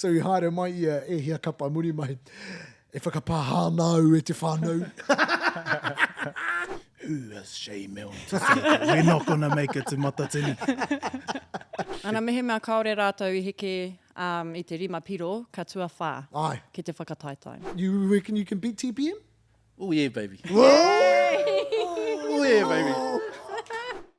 So i haere mai ia e hia kapa muri mai. E whakapāha ana au e te whānau. Who has Shay Milne to say that we're not gonna make it to Matatini? Ana, mehemea kāore rātou i heke um, i te rima piro, ka tuawhā Aye. ki te whakataetae. You reckon you can beat TPM? Oh yeah baby. Oh yeah baby.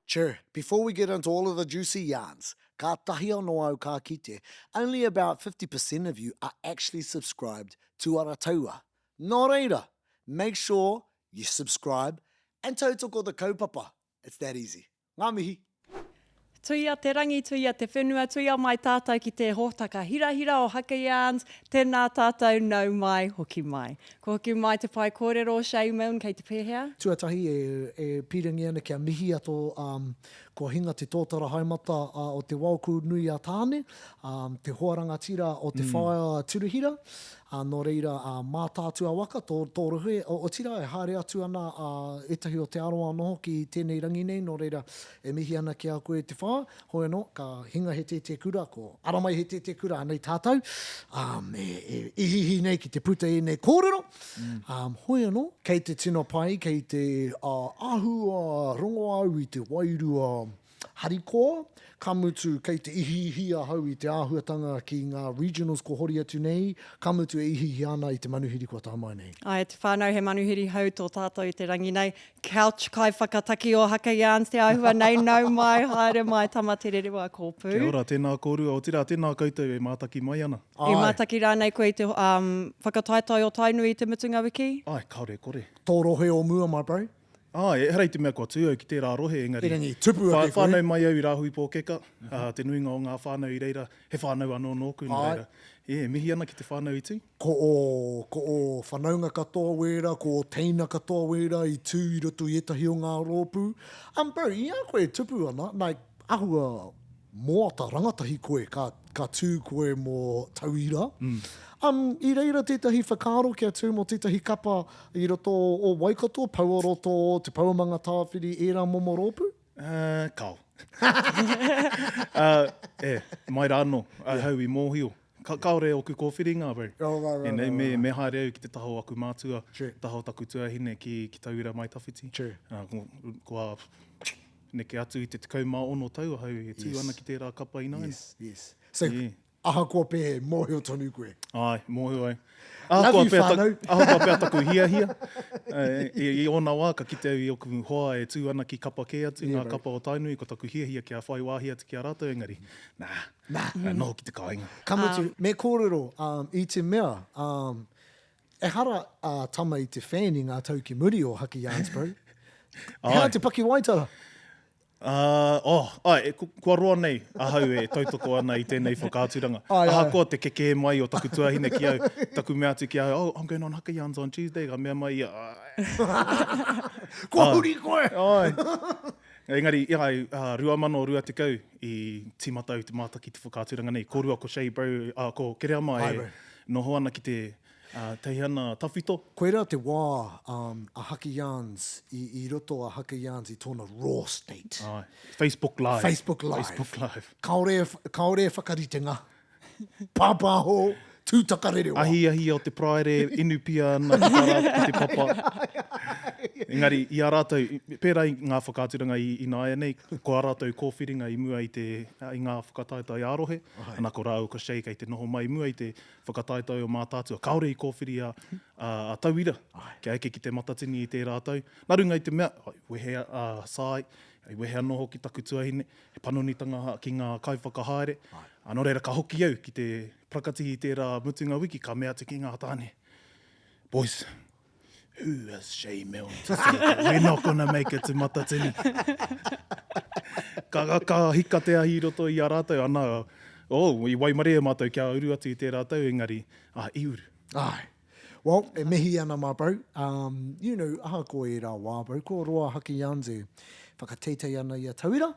Chur, before we get into all of the juicy yarns, kātahi anō au ka kite, only about 50% of you are actually subscribed to Arataua. Nō reira, make sure you subscribe and tautoko the kaupapa. It's that easy. Ngā mihi! Tuia te rangi, tuia te whenua, tuia mai tātou ki te hōtaka hirahira o Haka Yarns, tēnā tātou, nau mai, hoki mai. Ko hoki mai te pae kōrero, Shay Milne, kei te pēhea? Tuatahi e, e pīrangi ana kia mihia tō, um, kua hinga te tōtara haemata uh, o te waoku nui a Tāne, um, te hoa rangatira o te mm. whaea Turuhira, Ā, nō reira, ā, Mātaatua waka, tō, tō rohe, o, otirā, e haere atu ana a ētahi o Te Arawa anō hoki i tēnei rangi nei, nō reira, e mihi ana ki a koe te whā, hoi anō, ka hinga he tētē kura, ko ara mai he tētē kura, anei tātou, ā, e, e ihiihi nei ki te puta ēnei kōrero, ā, hoi anō, kei te tino pai, kei te, ā, āhua rongo au i te wairua Harikoa, ka mutu kei te ihiihi ahau i te āhuatanga ki ngā regionals kua hori atu nei, ka mutu e ihiihi ana i te manuhiri kua tae mai nei. Ae, te whānau he manuhiri hou tō tātou i te rangi nei. Couch kaiwhakataki o Haka Yarns te āhua nei, nau mai, haere mai tama te rerewa kōpū. Kia ora, tēnā kōrua, otirā tēnā koutou e mātaki mai ana. I mātaki rānei koe i te um, whakataetae o Tainui i te mutunga wiki? Ae, kāore e kore. Tō rohe o mua, my bro. Āe, ehara i te mea kua tū au ki tērā rohe, engari, Erangi, tupu ake koe. whānau mai au i Rāhui Pōkeka, ā, te nuinga o ngā whānau i reira, he whānau anō nōku, nō reira, e mihi ana ki te whānau i tū. Ko ō, ko ō whanaunga katoa wērā, ko ō teina katoa wērā i tū i roto i ētahi o ngā rōpū. Um, bro, i a koe e tupu ana, like, Ahua moata rangatahi koe ka, ka tū koe mō Tauira. Um, i reira tētahi whakaaro kia tū mō tētahi kapa i roto o Waikato, Pouaroto, Te Pouamangatāwhiri, ērā momo rōpū? Uh, kao. uh, e, mai rā anō, ahau i mōhio. Ka, kāore ōku kōwhiringa, bro. Oh, right, right, Ēnei, right, me, right. me haere au ki te taha o aku mātua, True. taha o taku tuahine ki, ki Tauira Mai Tawhiti. True. Uh, ko, kua Neke atu i te 16 tau ahau e tū ana ki tērā kapa ināianei. Yes, yes. So, Yeah. ahakoa pēhea, mōhio tonu koe. Āe, mōhio ai. Love Ahakoa you, pea taku, whānau. ahakoa pea taku hiahia, eh, i, i ōna wā ka kite au i ōku hoa e tū ana ki kapa kē atu, Yeah, ngā bro. kapa o Tainui, ko taku hiahia kia whai wāhi atu ki a rātou, engari, nā, Nā. eh, noho ki te kāinga. Ka mutu, me kōrero, um, i te mea, um, Ehara a Tama i te fan i ngā tau ki muri o Haki Yarns, bro. He aha te pakiwaitara? Uh, oh, ai, kua roa nei ahau e tautoko ana i tēnei whakaaturanga. Ai, ai. Ahakoa te kekē mai o taku tuahine ki au, taku mea atu ki ahau, oh, I'm going on Haka Yarns on Tuesday, ka mea mai ia, Kua huri koe! Ai. Engari, ai, uh, 2020 i tīmata au te mātaki te whakaaturanga nei. Kōrua ko Shay bro, uh, ko Kereama Ai, e bro. noho ana ki te uh, teihana tawhito. Koirā te wā um, a Haka Yarns, i, i roto a Haka Yarns i tōna raw state. Ai. Facebook Live. Facebook Live. Facebook Live. Kāore e, kāore e whakaritenga. Pāpāho, tūtakarerewa. Ahiahi o te Paraire, inu pia ana ki tā rātou ki te papa. Engari, i a rātou, pērā i ngā whakaaturanga i, ināianei, ko ā rātou kōwhiringa i mua i te, i ngā whakataetae ā-rohe, ana ko rāua ko Shay kei te noho mai i mua i te whakataetae o Mātaatua. Kāore i kōwhiri a, a, a Tauira kia eke ki te Matatini i tērā tau. Nā runga i te mea, i wehe a Sai, i wehe anō hoki taku tuahine, he panonitanga ki ngā kaiwhakahaere. Ā, nō reira ka hoki au ki te parakatihi i tērā mutunga wiki, ka mea atu ki ngā tāne, Boys, who has Shay Milne to say that we're not gonna make it to Matatini? ka, ka, ka hika te ahi i roto i a rātou, ana, oh, i waimarie mātou kia uru atu i tērā tau, engari, ah, i uru. Āe. Well, e mihi ana my bro. Um, you know, ahakoa ērā wā, bro, kua roa Haki Yarns e whakateitei ana i a Tauira.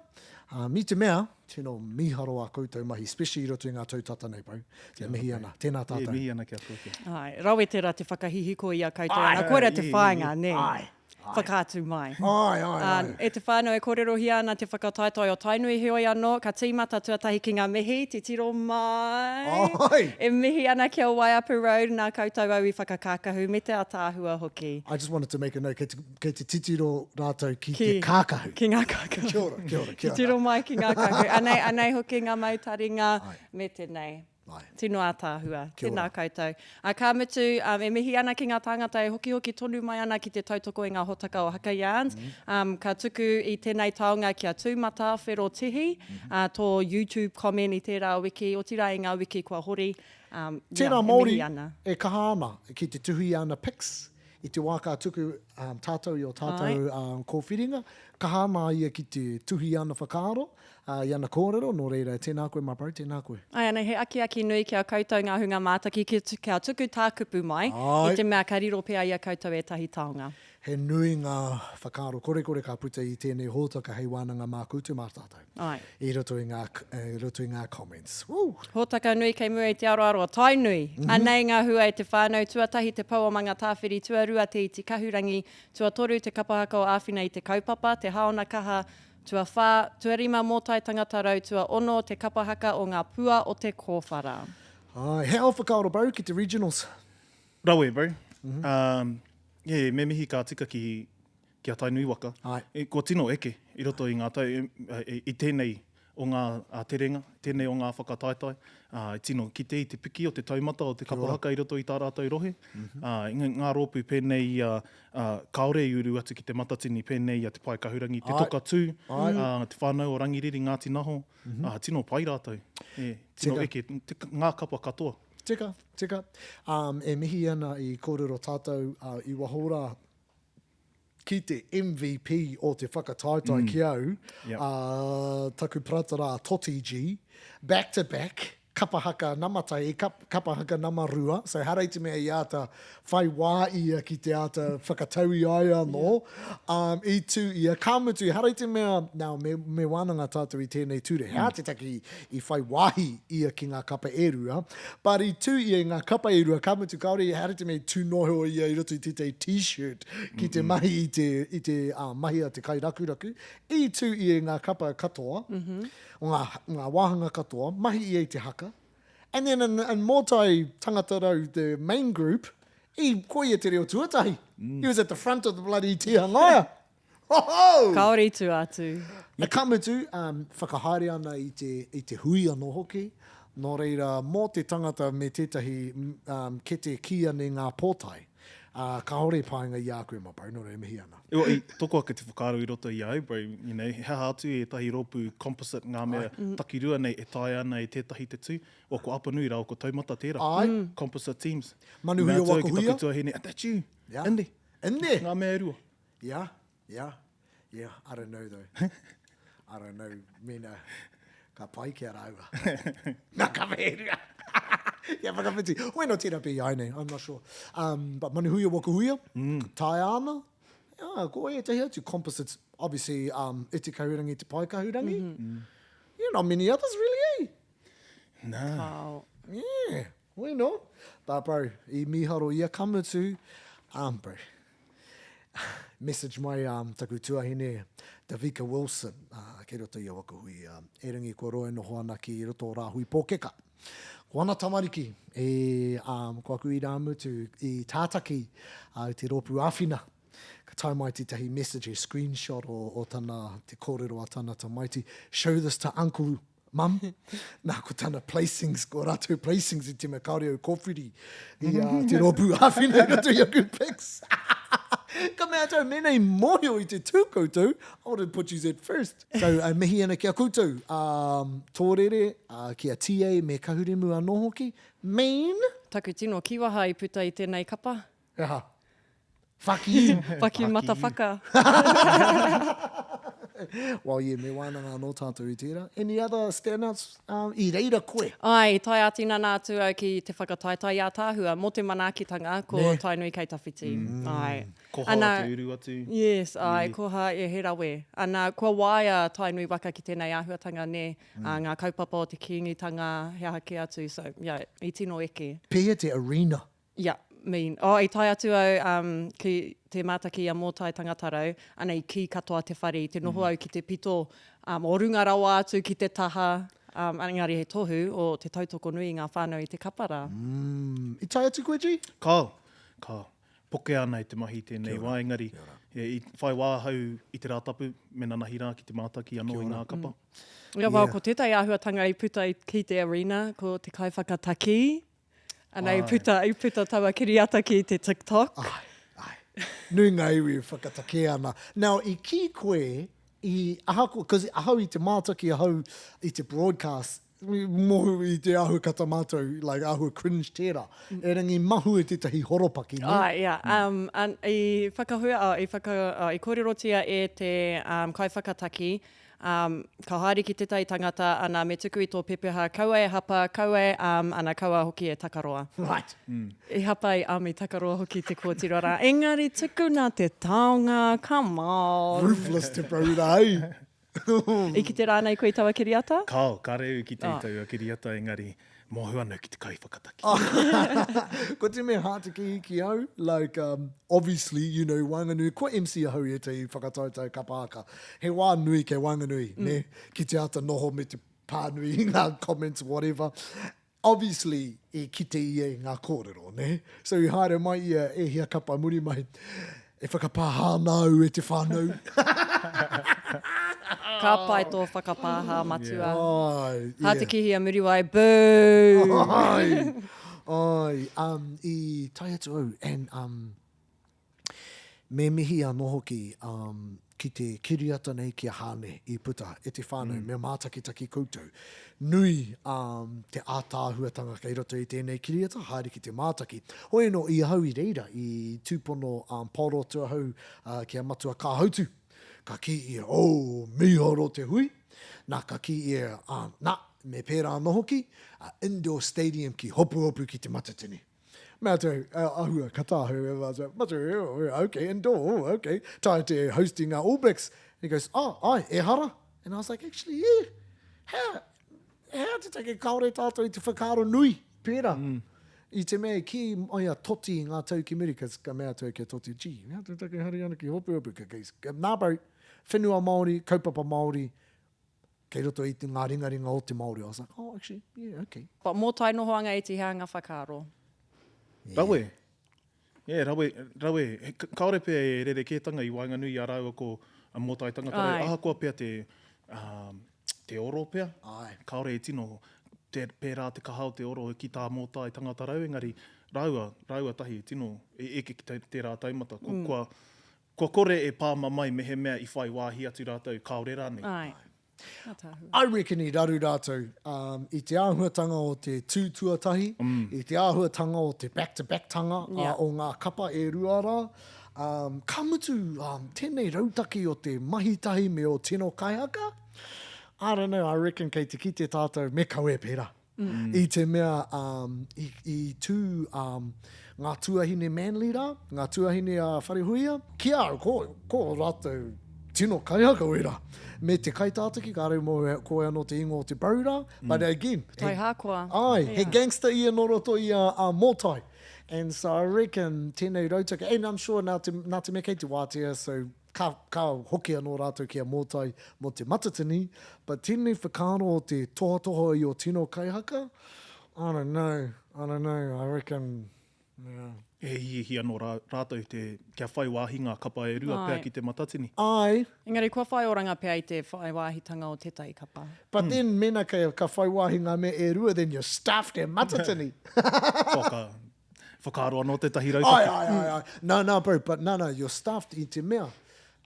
Um, i te mea, tino mīharo ā koutou mahi, especially i roto i ngā tau tata nei, bro. E mihi ana. Tēnā tātou. E mihi ana ki a koutou. Āe, rawe tērā te whakahihiko i a koutou ana. Koira te whāinga, nē? Āe. Whakaatu mai. Āe, āe, āe. E te whānau e kōrerohia ana te whakataetae o Tainui, heoi anō, ka tīmata tuatahi ki ngā mihi, titiro mai. Āe! E mihi ana ki a Waiapu Road, nā koutou au i whakakākahu, me te ataahua hoki. I just wanted to make a note, kei te, kei te titiro rātou ki te kākahu. Ki ngā kākahu. Kia ora, kia ora, kia ora. Titiro mai ki ngā kākahu. Anei, anei hoki ngā mau taringa me tenei. Ae. Tino ātaahua. Kia ora. Tēnā koutou. Ā, ka mutu, um, e mihi ana ki ngā tāngata e hokihoki tonu mai ana ki te tautoko i ngā hōtaka o Haka Yarns. Um, ka tuku i tēnei taonga ki a Tū Matawhero Tihi, ā, tō YouTube comment i tērā wiki, otirā i ngā wiki kua hori. Um, yeah, Tērā e Māori mihi ana. e kaha ana ki te tuhi i ana pics i te wā ka tuku um, tātou i ō tātou um, kōwhiringa, kaha ana ia ki te tuhi i ana whakaaro, ā, i ana kōrero, nō reira, tēnā koe my bro, tēnā koe. Āe ana, he akiaki nui ki a koutou ngā hunga mātaki ki, kia tuku tā kupu mai, Āe. i te mea ka riro pea i a koutou ētahi taonga. He nui ngā whakaaro korekore ka puta i tēnei hōtaka hei wānanga mā koutou mā tātou. Āe. I roto i ngā, i roto i ngā comments. Woo! Hōtaka nui kei mua i te aroaro o Tainui. Anei ngā hua e te whānau, tuatahi te pou o Mangatāwhiri, tuarua te iti kahurangi, tuatoru te kapa haka o Āwhina i te kaupapa, te haona kaha, tuawhā, tuarima mōtai tangata rau, tuaono te kapa haka o ngā pua o te kōwhara. Āe, he ao whakaaro bro ki te regionals. Rawe bro. Um, yeah, me mihi ka tika ki, ki a Tainui waka. Āe. E, kua tino eke i roto i ngā tau, e, e, i tēnei o ngā a, terenga, tēnei o ngā whakataetae, ā, i tino kite i te piki o te taumata o te kapa haka i roto i tā rātou rohe. Ā, i ngā rōpū pēnei i a, ā, kāore i uru atu ki te Matatini pēnei i a Te Pae Kahurangi, Te Āe. Toka Tū, Āe. ā, Te Whānau o Rangiriri, Ngāti Naho, ā, tino pai rātou. E, tino Tika. eke, te, ngā kapa katoa. Tika, tika. Um, e mihi ana i kōrero tātou uh, i waho rā ki te MVP o te whakataetae mm. ki au, yep. uh, taku paratara Toti G, back to back, kapa haka nama tahi, kap, kapa haka nama rua, so hara i te mea i āta whai wā ia ki te āta whakatau i a ia anō, um, i tū ia, ka mutu, hara i te mea, now, me, me wānanga tātou i tēnei ture, he aha te take i, i whai wāhi ia ki ngā kapa e rua, but i tū ia i ngā kapa e rua, ka mutu kāore i haere te mea i tū noho ia i roto i tētahi t-shirt ki te mahi i te, i te uh, mahi a te kairakuraku, i tū ia i ngā kapa katoa, mm -hmm. o ngā, ngā wāhanga katoa, mahi ia i te haka, and then in, in Mōtai Tangata Rau, the main group, i ko ia te reo tuatahi. Mm. He was at the front of the bloody Tihangaia. Ho ho! Kāore i tua atu. Me ka mutu, um, whakahaere ana i te, i te hui anō hoki. Nō reira, mō te tangata me tētahi um, kete kīia nei ngā pōtae, ā, kāore i painga i a koe, my bro, nō reira e mihi ana. Ewa, i toko ake te whakaaro i roto i a au, bro, you know, he aha atu ētahi rōpū composite ngā mea takirua nei e taea ana e tētahi te tū. Well, ko Apanui rāua ko Taumata tērā. Āe. Composite teams. Manuhuia Mea atu au waka ki huia. taku tuahine, and that's you, Yeah. Indy. Indy! Ngā mea e rua. Yeah, yeah, yeah, I don't know though. I don't know mēnā ka pai ki a rāua. Nā ka whērua. Kia whakawhiti. Hoi no tērā pē i ai nei, I'm not sure. Um, but Manuhuia Wakahuia, mm. taea ana. Yeah, ko ētahi atu composites, obviously, um, Iti Kahurangi Te Pae Kahurangi. Mm -hmm. Yeah, not many others really, eh? Nā. Kāo. Yeah, hoi no. But bro, i mīharo ia, ka mutu, um, bro, Message mai um, taku tuahine, Davika Wilson, uh, kei roto i a Wakahui, um, erangi kua roa e noho ana ki roto o Rāhui Pōkeka. Ko ana tamariki, e, um, ko aku irāmutu i tātaki uh, i te rōpū āwhina. Ka tae mai tētahi message, he screenshot o, o tana, te kōrero a tana tamaiti, show this to uncle Mum, nā ko tana placings, ko rātou placings i te mea kāore au kōwhiri i uh, te rōpū āwhina i roto i aku pics. Ka mea atu au, mēnā i mōhio i te tū koutou, I would have put you at first. So, uh, mihi ana ki a koutou, um, Tōrere, uh, ki a TA me Kahurimu anō hoki. Mean? Taku tino kiwaha i puta i tēnei kapa. He aha? Fuck you. Fuck you matawhaka. Well, yeah, me wānanga anō tātou i tērā. Any other standouts um, i reira koe? Āe, i tae ā-tinana atu au ki te whakataetae ātaahua mō te manaakitanga, ko Nē. Tainui kei tawhiti. Āe. Koha Ana, te uru atu. Yes, āe, koha, yeah, he rawe. Ana, kua waea Tainui waka ki tēnei āhuatanga, nē, ā, ngā kaupapa o te Kīngitanga, he aha kē atu, so, yeah, i tino eke. Pēhea te arena Ia. mean, oh, i tae atu au um, ki te mātaki a Mōtai Tangatarau, ana i kī katoa te whare, i te noho au ki te pito um, o runga rawa atu ki te taha, um, engari he tohu o te tautoko nui i ngā whānau i te kapa rā. Mm. I tae atu koe, G? Kao, kao. Pokea ana e te mahi i tēnei wā, engari i whai wā ahau i te Rātapu me nanahi rā ki te mātaki anō i ngā kapa. Ia, well, ko tētahi āhuatanga i puta ki te arena, ko te kaiwhakatakī. Ana i puta, i puta taua kiriata ki te TikTok. Ai, ai. Nui ngā iwi e whakatakē ana. Now, i kī koe, i ahakoa, cause ahau i te mātaki ahau i te broadcast, Mohu i te āhua kata mātou, like āhua cringe tērā. Erangi mahue tētahi horopaki, nē? Āe, ia. Um, an, i whakahua, oh, i whaka, oh, i kōrerotia e te um, kaiwhakataki, um, ka haere ki tētahi tangata, ana, me tuku i tō pepeha, kaua e hapa, kaua e, um, ana, kaua hoki e takaroa. Right. I hapa i Ami Takaroa hoki te kōtiro rā. Engari tukuna te taonga, come on. Ruthless te brother, eh? I kite rānei koe i taua kiriata? Kāo, kāre au i kite i taua kiriata engari mōhio ana ki te kaiwhakataki. Ko te mea hātekehi ki au, like um, obviously, you know, waenganui, kua MC ahau i ētahi whakataetae kapa haka. He wā nui kei waenganui, mm. ne? Ki te āta noho me te pānui i ngā comments, whatever. Obviously, i kite ia i ngā kōrero, nē? So i haere mai ia e hia kapa muri mai, e whakapāha ana au e te whānau. Ka pai tō whakapāha, matua. Ai, yeah. Hātekihia Muriwai, boo! Ai, ai, um, i tae atu au, and, um, Me mihi anō hoki ki te kiriata nei ki a Hāne i puta e te whānau, me mātakitaki koutou. Nui te ātaahuatanga kei roto i tēnei kiriata, haere ki te mātaki. Hoi anō, i ahau i reira, i tūpono paoro atu ahau ki a Matua Kāhautu. Ka kī ia, oh, mīharo te hui. Nā, ka kī ia, nā, me pērā anō hoki, indoor stadium ki Hopuhopu ki Te Matatini. Mea atu, ahua, ka tāhau e mātou, matua, okay, indoor, oh, okay, tae te hosting a All Blacks. And he goes, oh, ai, ehara. And I was like, actually, yeah, hea, hea te take kāore tātou i te whakaaro nui, pērā. Mm. I te mea i kī mai a Toti i ngā tau ki muri, cause ka mea atu au ki a Toti, gee, hea te take hari ana ki Hopuhopu, ka kī, nā bro, whenua Māori, kaupapa Māori, Kei roto i te, ngā ringaringa o te Māori. I was like, oh, actually, yeah, okay. But mō tae nohoanga iti he anga whakaaro. Yeah. Rawe. Yeah, rawe, rawe. Kāore pea e rerekētanga i waenganui i a rāua ko a Mōtai Tangata Rau. Ahakoa pea te, um, te oro pea. Āe. Kāore e tino te, pērā te kaha o te oro ki tā Mōtai Tangata Rau, engari rāua, rāua tahi e tino e eke ki tērā taumata. Ko, mm. Kua, Kua kore e pā mamae mehemea i whai wāhi atu rātou, kāore rānei. Āe. Ātaahua. I reckon i raru rātou i te āhuatanga o te tū tuatahi, i te āhuatanga o te back to back tanga o ngā kapa e rua rā. Ka mutu tēnei rautaki o te mahi tahi me ō tino kaihaka, I don't know, I reckon kei te kite tātou me kawe pērā. I te mea i, i tū ngā tuahine Manly rā, ngā tuahine a Wharehuia, ki a au, ko, ko rātou tino kaihaka wera. Me te kaitātaki, kāre mō ko wai anō te ingoa o te bro rā, but again, he, Taihakoa. Ai, he gangster ia nō roto i a, a Mōtai. And so I reckon tēnei rautaki, and I'm sure nā te, nā te mea kei te wātea, so Ka, ka hoki anō rātou ki a Mōtai mō te Matatini, but tēnei whakaaro o te tohatoha i ō tino kaihaka, I don't know, I don't know, I reckon, yeah. He hiahia anō rā, rātou te, kia whai wāhi ngā kapa e rua pea ki te Matatini. Āe. Engari kua whai oranga pea i te whai wāhitanga o tētahi kapa. But then mēnā ka, ka whai wāhi ngā mea e rua, then you're stuffed at Matatini. Whaka, Whakaaro anō tētahi rautaki. Ai, ai, ai, ai. No, no, bro, but no, no, you're stuffed i te mea.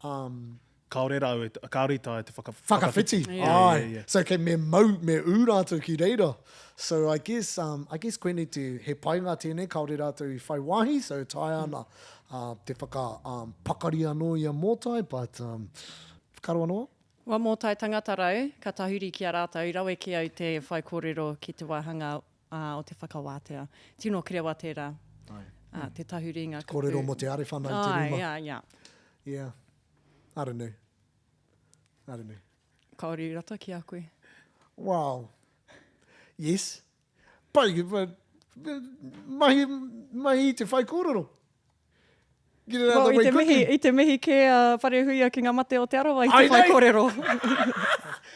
Um, Kāore rāu, e, kāore i taea te whaka, whakawhiti. Yeah. Yeah, yeah, yeah. So kei me mau, me ū rātou ki reira. So I guess, um, I guess koinei te, he painga tēnei, kāore rātou i whai wāhi, so taea ana uh, te whaka um, pakari anō i a Mōtai, but um, whakaaro anō? Ua mōtai tangata rau, ka tahuri ki a rātou, i rawe ki au te whaikōrero ki te wāhanga ā, o te whakawātea. Tino krewa tērā. Ai. Ā, te tahuri i ngā kupu. Kōrero mō te arewhana i te rūma. Ai, yeah, yeah. Yeah. I don't know. I don't know. Kāore i rata ki a koe. Wow. Yes. Pai, but, mahi... mahi i te whaikōrero. Get it out Well, of the i way te mihi, quickly. i te mihi kē a Wharehuia ki ngā mate o Te Arawa i te I know. whaikōrero.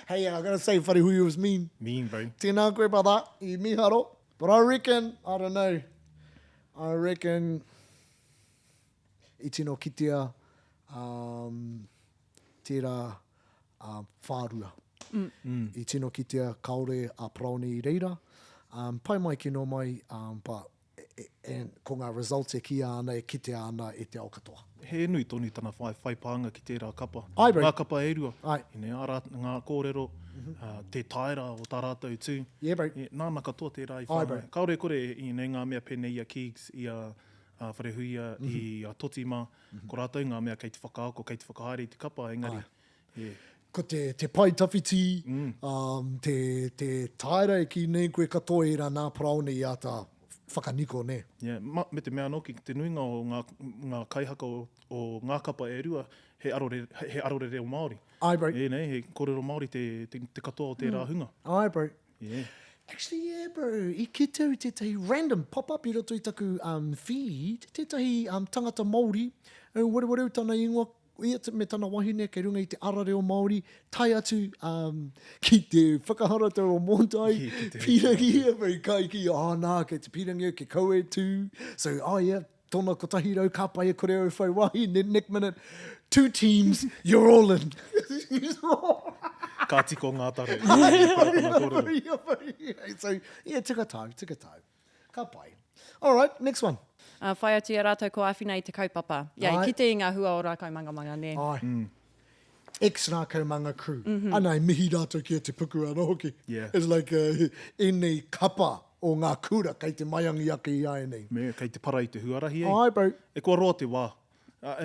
Hey, I gotta say, Wharehuia was mean. Mean, bro. Tēnā koe, brother. I miharo. But I reckon, I don't know, I reckon i tino kitea um, tērā uh, whārua. Mm. I tino kitea kāore a Paraone i reira. Um, pai mai kino mai, um, but and ko ngā results e kīia ana, e kitea ana e te ao katoa. He nui tonu tana whai, whai pānga ki tērā kapa. Ai, bro. Ngā kapa e rua. Ai. You know, ā rā, ngā kōrero, te taera o tā rātou tū. Yeah, bro. Nāna katoa tērā i Ai, whāngai. bro. Kāore e kore, you know, ngā mea pēnei i a Keegs, i a, a Wharehuia, i a Toti mā, ko rātou ngā mea kei te whakaako, kei te whakahaere i te kapa, engari, Ai. yeah. Ko te, te pae tawhiti, um, te, te taera e kī nei koe katoa ērā nā Paraone i āta whakaniko, nē? Yeah, ma, me te mea anō ki te nuinga o ngā, ngā kaihaka o, o ngā kapa e rua, he arore, he arore reo Māori. Ai, bro. Yeah, nē, he kōrero Māori te, te, te katoa o tērā hunga. Ai, bro. Yeah. Actually, yeah, bro, i kite au tētahi random pop-up i roto i taku um, feed, tētahi um, tangata Māori, e warewareu tana ingoa, ia me tana wahine kei runga i te ara reo Māori, tae atu um, ki te whakaharatau o Mōtai, pīrangi ia, bro, kai ki, oh nā, kei te pīrangi au, ke kau e tū. So, oh yeah, tōna 100 ka pai e kore au whai wāhi, then next minute, two teams, you're all in. Ka tiko ngā taro. So, yeah, tika tau, tika tau. Ka pai. All right, next one. Uh, whai atu i a rātou ko āwhina i te kaupapa. Yeah, i kite i ngā hua o Rākaumangamanga, nē. Ai. Mm. Ex Rākaumanga crew. Mm -hmm. Ana, i mihi rātou ki a Te Puku anō hoki. Yeah. It's like uh, ēnei kapa o ngā kura kei te maiangi ake i a ēnei. Me, kei te para i te huarahi, ei. Ai, bro. E kua roa te wā.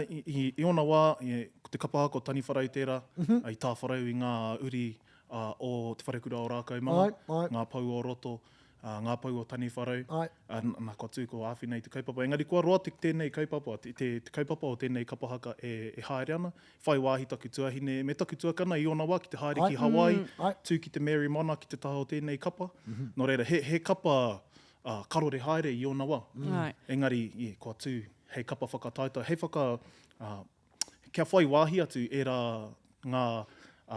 I, i, i ōna wā, i, ko te kapa haka o Taniwharau tērā, mm -hmm. i tāwharau i ngā uri uh, o Te Wharekura o Rākaumanga, ai, ai. ngā pou o roto, ā, ngā pou o Taniwharau, Āe. ā, nā, kua tū ko āwhina i te kaupapa. Engari kua roa te, tēnei kaupapa, te, te, te kaupapa o tēnei kapa haka e, e haere ana. Whai wāhi taku tuahine me taku tuakana i ōna wā ki te haere Āe. ki Hawaii, Āe. tū ki te Merrie Monarch ki te taha o tēnei kapa. Nō reira, he, he kapa, ā, karore haere i ōna wā. Āe. Engari, yeah, kua tū hei kapa whakataetae, hei whaka, ā, Kia whai wāhi atu ērā ngā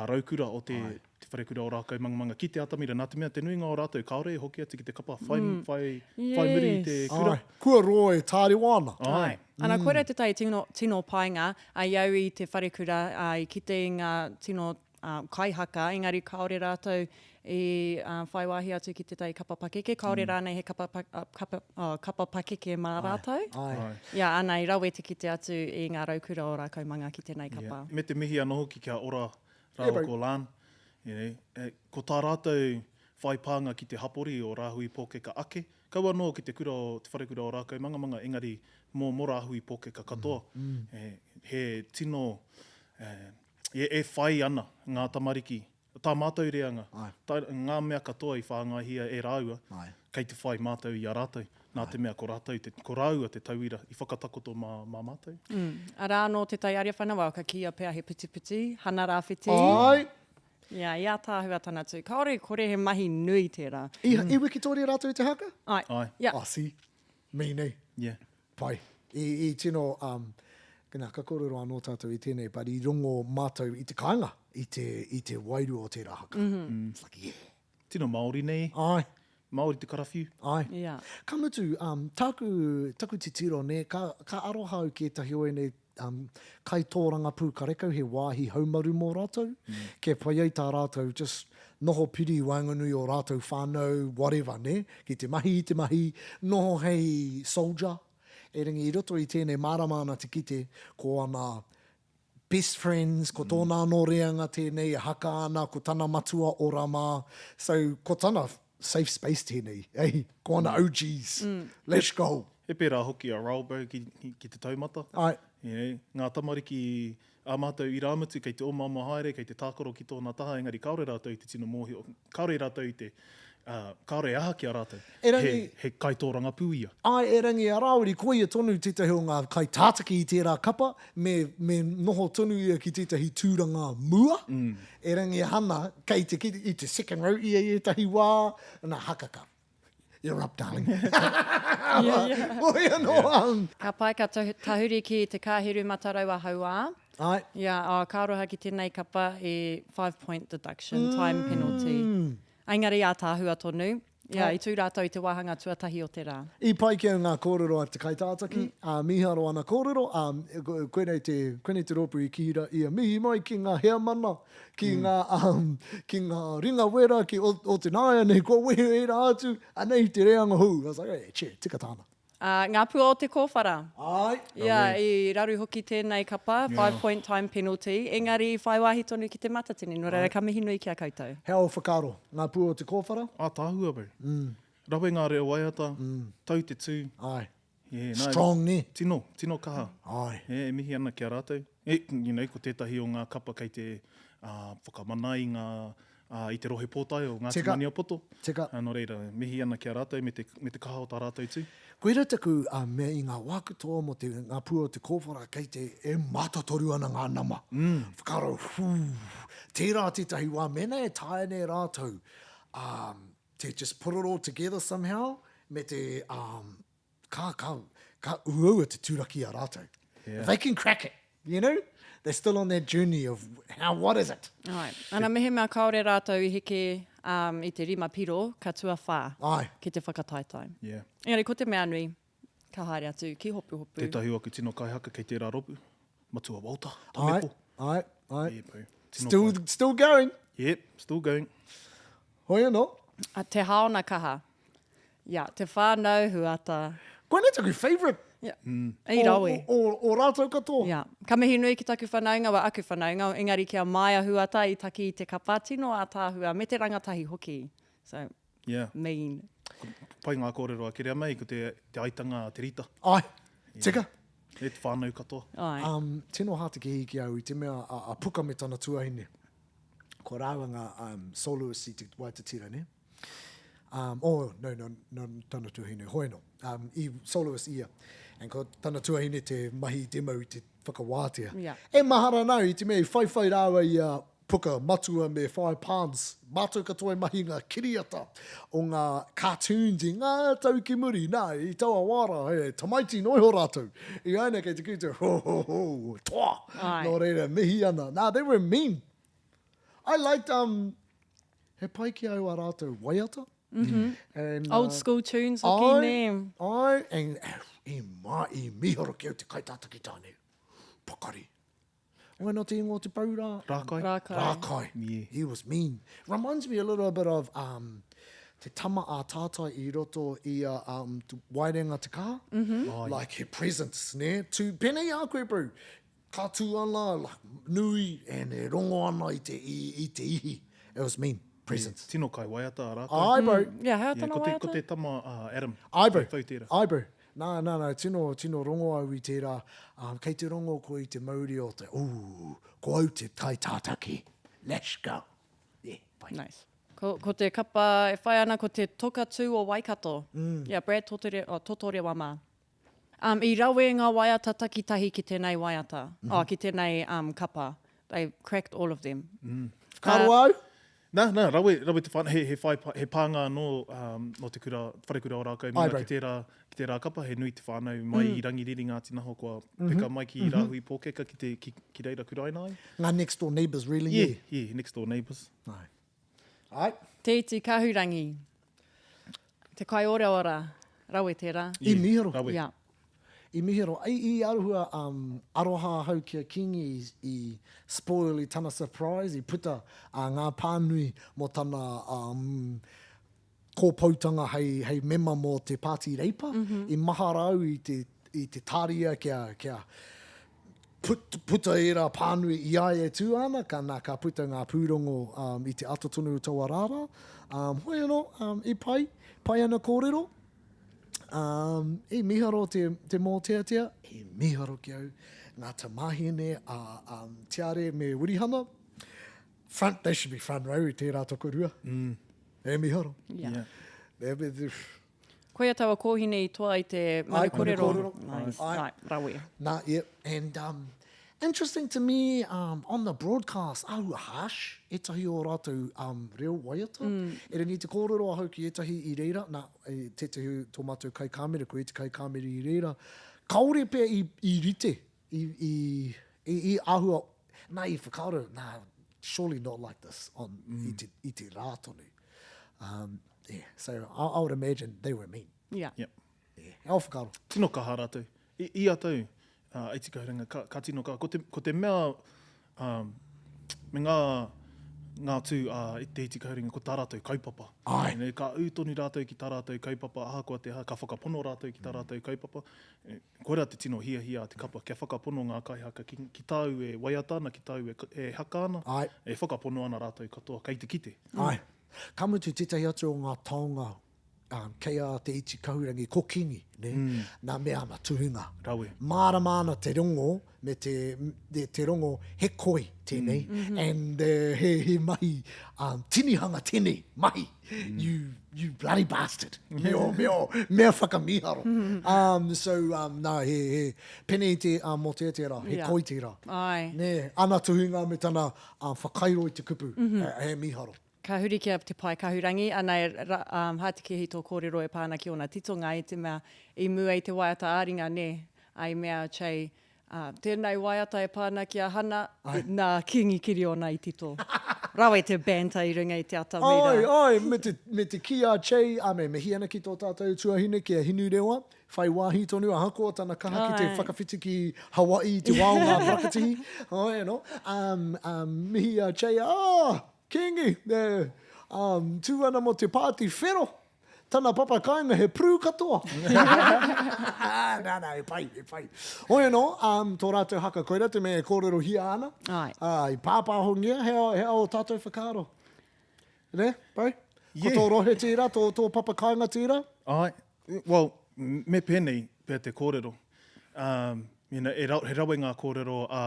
raukura o te Te Wharekura o Rākaumangamanga ki te atamira, nā te mea te nuinga o rātou kāore e hoki atu ki te kapa whai, whai, whai muri i te kura. Āe, kua roa e tārewa ana. Āe. Ana, koira tētahi tino, tino painga, i au i te wharekura, i kite i ngā tino kaihaka, engari kāore rātou i whai wāhi atu ki tētahi kapa pakeke, kāore rānei he kapa, kapa, oh, kapa pakeke mā rātou. Āe. Ia, ana, i rawe te kite atu i ngā raukura o Rākaumanga ki tēnei kapa. Yeah. Me te mihi anō hoki kia Ora rāua ko Lan. You know, e, ko tā rātou whai pānga ki te hapori o Rāhui Pōkeka ake, kaua anō ki te kura o, te wharekura o Rākaumangamanga, engari mō, mō Rāhui Pōkeka katoa. Mm. E, he tino, e, E, e whai ana ngā tamariki, tā mātou reanga, tā, ngā mea katoa i whāngaihia e rāua, Ae. kei te whai mātou i a rātou, nā te mea ko rātou te, ko rāua te tauira i whakatakoto mā, mā mātou. Mm. Arā anō te tai Ariawhana, well, ka kīia pea he putiputi, hana rāwhiti. Ae. Yeah, i ātaahua tana tū. Kāore e kore he mahi nui tērā. I, i wikitoria rātou i te haka? Ae. Ae. Yeah. Oh, see, me nei. Yeah. Pai. I, i tino, um, nā, ka kōrero anō tātou i tēnei, but i rongo mātou i te kāinga, i te, i te wairua o tērā haka. Mm -hmm. It's like, yeah. Tino Māori nei. Ai. Māori te karawhiu. Ai. Yeah. Ka mutu, um, tāku, taku titiro, nē, ka, ka aroha au ki ētahi o ēnei um, kaitōrangapū karekau he wāhi haumaru mō rātou, mm. kia pai ai tā rātou just noho piri i waenganui o rātou whānau, whatever, nē, ki te mahi i te mahi, noho hei soldier. Erangi i roto i tēnei mārama ana te kite, ko ana best friends, ko tōna anō reanga tēnei e haka ana, ko tana matua ora mā. So, ko tana safe space tēnei, ei, ko ana OGs, let's go. He pērā hoki a Railbo ki, ki te taumata. Āe. You know, ngā tamariki ā mātou irāmutu kei te omaoma haere, kei te tākaro ki tōna taha, engari kāore rātou i te tino mōhio, kāore rātou i te, ā, kāore e aha ki a rātou. Erangi, He, he kaitōrangapū ia. Āe, erangi a Rāwiri, ko ia tonu tētahi o ngā kaitātaki i tērā kapa, me, me noho tonu ia ki tētahi tūranga mua, erangi a Hana, kei te, i te second row ia i ētahi wā, nā, hakaka. You're up, darling. Hoi anō. Ka pai ka tahuri ki Te Kāheru Matarau a Hauā. Āe. Yeah, oh, ka aroha ki tēnei kapa i five point deduction, time penalty. Engari ātaahua tonu. Yeah, i tū rātou i te wāhanga tuatahi o te rā. I pai ki au ngā kōrero a te kaitātaki, ā, mīharo ana kōrero, ā, koinei te, koinei te rōpū i kī rā ia, mihi mai ki ngā heamana, ki ngā, ki ngā ringa wera, ki o, o te nāianei, kua wehe ērā atu, anei te reanga hou. I was like, hey, che, tika tāna. Ā, ngā pua o te kōwhara. Āe. Yeah, i raru hoki tēnei kapa, five point time penalty, engari i whai wāhi tonu ki te Matatini, nō reira ka mihi nui ki a koutou. He ao whakaaro, ngā pua o te kōwhara. Ātaahua bro. Rawe ngā reo waiata, tau te tū. Āe. Yeah, nā, Strong, nē? Tino, tino kaha. Āe. Yeah, e mihi ana ki a rātou. E, you know, ko tētahi o ngā kapa kei te whakamana i ngā, i te rohe pōtae o Ngāti Tika. Maniapoto. Tika. Nō reira, mihi ana ki a rātou me te, me te kaha o tā rātou tū. Koira taku mea i ngā wā katoa mō te, ngā pua o te kōwhara kei te, e mātotoru ana ngā nama. Whakaaro, whū, tērā tētahi wā mēnā e taea nei rātou um, te just put it all together somehow me te um, ka, ka, ka uaua te turaki a rātou. Yeah. If they can crack it, you know, they're still on that journey of how, what is it? Ai. Ana mehemea kāore rātou i heke um, i te rima piro, ka tuawhā Ai. ki te whakataetae. Yeah. Engari ko te mea nui, ka haere atu ki Hopuhopu. Tētahi o aku tino kaihaka kei tērā ropu, Matua Walter, Ai, Tamepo. ai, ai. Yeah, bro. Tino Still, pai. still going. Yep, still going. Hoi anō. A Te Haona Kaha. Ia, te whānau Huata. Koinei taku favourite. Ia. Mm. I rawe. O, o, o rātou katoa. Ia. Ka mihi nui ki taku whanaunga, wa aku whanaunga, engari ki a Maia Huata i taki i te kapa, tino ātaahua, me te rangatahi hoki. So, yeah. mean. Pai ngā kōrero a Kereama i ko te, te aitanga a Te Rita. Ai, tika. Yeah. E te whānau katoa. Ai. Um, tino hātekehi ki au i te mea a, a Puka me tana tuahine. Ko rāua ngā um, soloists i te Waitatira, ne? Um, oh, no, no, no, tana tuahine, hoi no. Um, i soloist ia. And ko tana tuahine te mahi demo i te whakawātea. Yeah. E mahara nau i te mea i whaiwhai rāua i a Puka Matua me Whai Pans. Mātou katoa i mahi ngā kiriata o ngā cartoons i ngā tau ki muri. Nā, i taua wā rā, he tamaiti noa iho rātou. I aina kei te kī te ho ho ho, toa. Ai. Nō reira, mihi ana. Nā, they were mean. I liked, um, he pai ki au a rātou waiata. Mm -hmm. And, uh, Old school tunes hoki, ai, nē. Ai, and i, ma, i miharo ki au te kaitātaki tāne. Pakari. Wai nō te ingoa o te pou rā? Rākai. Rākai. Rākai. Yeah. He was mean. Reminds me a little bit of um, te tama a tātai i roto i a um, Waerenga Te Kaha. Mm -hmm. Oh, like he presence, ne? Tū, pēnei a koe, bro. Ka tū ana, like, nui, and e rongo ana i te, i, i te ihi. It was mean. Presence. Tino kai waiata a rātou. Ai, bro. Mm. Yeah, hea Yeah, tana ko te, waiata? ko te tama a Adam. Ai, bro. Tau tērā. Ai, bro. Nā, nā, nā, tino, tino rongo au i tērā. Um, kei te rongo koe i te mauri o te, ooh, ko au te kaitātaki. Let's go. Yeah, pai. Nice. Ko, ko te kapa e whai ana ko te toka tū o Waikato. Mm. Yeah, Brad Totore, oh, Totorewa mā. Um, i rawe ngā waiata takitahi ki tēnei waiata, mm -hmm. oh, ki tēnei um, kapa. They cracked all of them. Mm. Ka roa au? Nā, nā, rawe, rawe te whānau, he, he, whai, he pānga anō um, nō te kura, wharekura o Rākau ki tērā, ki tērā kapa, he nui te whānau mai mm. i Rangiriri Ngāti Naho kua mm -hmm. peka mai ki mm -hmm. Rāhui Pōkeka ki, te, ki, ki reira kuraina ai. Ngā next door neighbours, really? Yeah, yeah, next door neighbours. Ai. Ai. Te Iti Kahurangi. Te kaioraora, rawe tērā. I miharo. Rawe. Yeah. I miharo. I, i arohua um, aroha ahau ki a Kingi i, i spoil i tana surprise, i puta uh, ngā pānui mō tana um, kōpoutanga hei, hei mema mō te Pāti Reipa. Mm -hmm. I mahara au i te, i te tāria kia, kia put, puta ērā pānui i a ia e tū ana, ka, nā, ka puta ngā pūrongo um, i te ata tonu o taua rā rā. Um, hoi anō, um, i pai, pai ana kōrero. Um, i miharo te, te mōteatea, i miharo ki au ngā tamāhine a um, Tiare me Wirihana. Front, they should be front row i tērā tokorua. Mm. E miharo. Yeah. Yeah. Yeah. Koia taua kōhine i toa i te manu Ai, korero. manu korero. Nice. Ai. Ai, rawe. Nā, yep. And, um, Interesting to me, um, on the broadcast, āhua harsh ētahi o rātou um, reo waiata. Mm. Erangi te kōrero ahau ki ētahi i reira, nā, e, tētahi tō mātou kaikāmera, ko te kaikāmera i reira, kāore pea i, i rite, i, i, i, i āhua, nā, i whakaaro, nā, surely not like this on, mm. i, te, i te rā tonu. Um, yeah, so I, I would imagine they were mean. Yeah. Yep. Yeah, ao whakaaro. Tino kaha rātou. I, ia tau, uh, Iti Kahurangi, ka, ka tino kaha. Ko te, ko te mea, um, me ngā, ngā tū a uh, Te Iti Kahurangi, ko tā rātou kaupapa. Ai. You know, ka ū tonu rātou ki tā rātou kaupapa, ahakoa te aha, ka whakapono rātou ki tā rātou kaupapa. E, koira te tino hiahia a te kapa, kia whakapono ngā kaihaka ki, ki tāu e waiata ana, ki tāu e, e haka ana, Ai. e whakapono ana rātou katoa, kei te kite. Ai. Ka mutu tētahi atu o ngā taonga um, kei a Te Iti Kahurangi, ko Kingi, ne? Mm. Nā me ana tuhinga. Rawe. Mārama ana te rongo, me te, te, te rongo, he koi tēnei, mm. -hmm. and uh, he, he mahi, um, tinihanga tēnei, mahi, mm. you, you bloody bastard, me o, me o, mea whakamiharo. Mm -hmm. um, so, um, nā, he, he pene te uh, mō te tērā, he yeah. koi tērā. Ai. Ne, ana tuhinga me tana uh, whakairo i te kupu, mm -hmm. he, he miharo. Ka huri ki a Te Pae Kahurangi, anei, ra, um, Hātekehi tō kōrero e pā ana ki ōna titonga i te mea i mua i te waiata ā-ringa, nē, ā, i mea a Chey, ā, tēnei waiata e pā ana ki a Hana, Ai. nā Kīngi Kiriona i tito. Rawe te banter i runga i te atamira. Āe, āe, me te, me te kī a Chey, ā, me mihi ana ki tō tātou tuahine, ki a Hinurewa, whai wāhi tonu ahakoa tana kaha ki te Āe. whakawhiti ki Hawaii i te wā o ngā parakatihi, āe anō, um, um, mihi a Chey, ā, Kingi, e, um, tū ana mō te pāti whero. Tana papa kāinga he prū katoa. Nā, nā, e pai, e pai. Hoi anō, um, tō rātou haka, koira te mea e kōrerohia ana. Ai. Ā, i pāpāhongia, he ao, he ao tātou whakaaro. Nē, bro? Yeah. Ko tō rohe tērā, tō, tō papa kāinga tērā? Ai, well, me pēnei pea te kōrero. Um, you know, e ra, he rawe ngā kōrero a,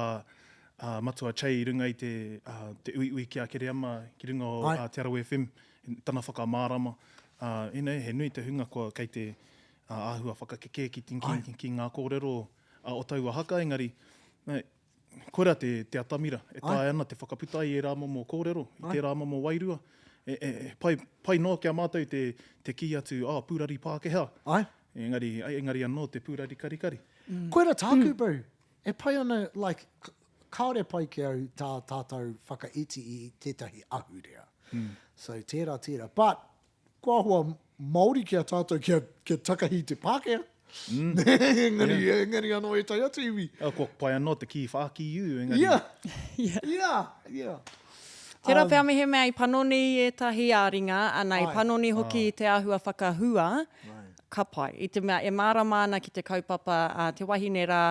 a Matua Chey i runga i te, uh, te uiui ki a Kereama, ki runga o uh, Te Arawa FM, tana whakamārama. Uh, you know, he nui te hunga kua kei te uh, āhua whakakekē ki, ki, ki, ki ngā kōrero uh, o taua haka, engari, Koira te, te atamira e taea ana te whakaputa i ērā momo kōrero, i tērā momo wairua. E, e, e, pai, pai noa ki a mātou te, te kī atu, oh, pūrari Pākehā. Ai. Engari, engari anō te pūrari karikari. Mm. Koira tāku, mm. bro. E pai ana, like, kāore pai ki au tā tātou whakaiti i tētahi ahurea. Mm. So, tērā, tērā. But, Kua āhua Māori ki a tātou kia, kia takahi te Pākehā. Mm. engari, yeah. engari anō ētahi atu iwi. Oh, kua pai anō te kī whāki iu, engari. Yeah. yeah. Yeah, yeah. Tērā um, pea mehemea i panoni ētahi ā-ringa, ana i panoni hoki i te āhua whakahua, ka pai. I te mea e mārama ana ki te kaupapa a te wahine rā,